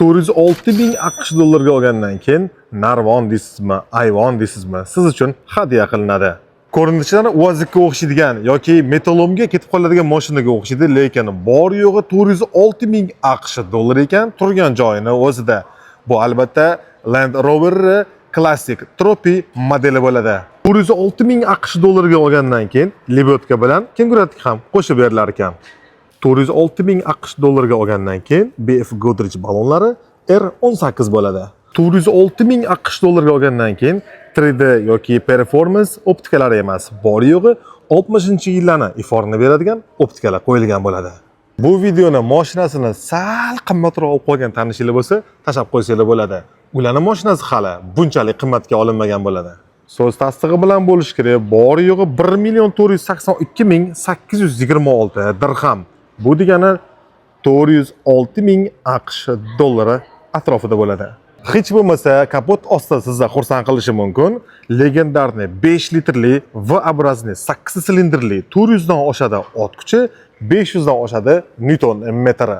406 ming AQSh dollariga olgandan keyin narvon deysizmi, ayvon deysizmi, siz uchun hadya qilinadi. Ko'rinishidan UAZga o'xshaydigan yoki металлолом ga ketib qoladigan mashinaga o'xshaydi, lekin bor yo'g'i 406 ming AQSh dollari ekan turgan joyini o'zida. Bu albatta Land Rover Classic Trophy modeli bo'ladi. 406 ming AQSh dollariga olgandan keyin лебёдка bilan kenguratik ham qo'shib berilar ekan. 406 ming AQSh dollariga olgandan keyin BF Goodrich ballonlari R18 bo'ladi. 406 ming AQSh dollariga olgandan keyin 3D yoki performance optikalari emas, bor yo'g'i 60-yillarni iforini beradigan optikalar qo'yilgan bo'ladi. Bu videoni mashinasini sal qimmatroq olib qolgan tanishinglar bo'lsa, tashlab qo'ysanglar bo'ladi. Ularning mashinasi hali bunchalik qimmatga olinmagan bo'ladi. So'z tasdig'i bilan bo'lishi kerak, bor yo'g'i 1 million 482 ming 826 dirham. Bu degani 406 ming AQSh dollari atrofida bo'ladi. Hech bo'lmasa kapot ostida sizni xursand qilishi mumkin. Легендарный 5 litrli V-образный 8 silindrli, 400 dan oshadi ot kuchi, 500 dan oshadi newton metri.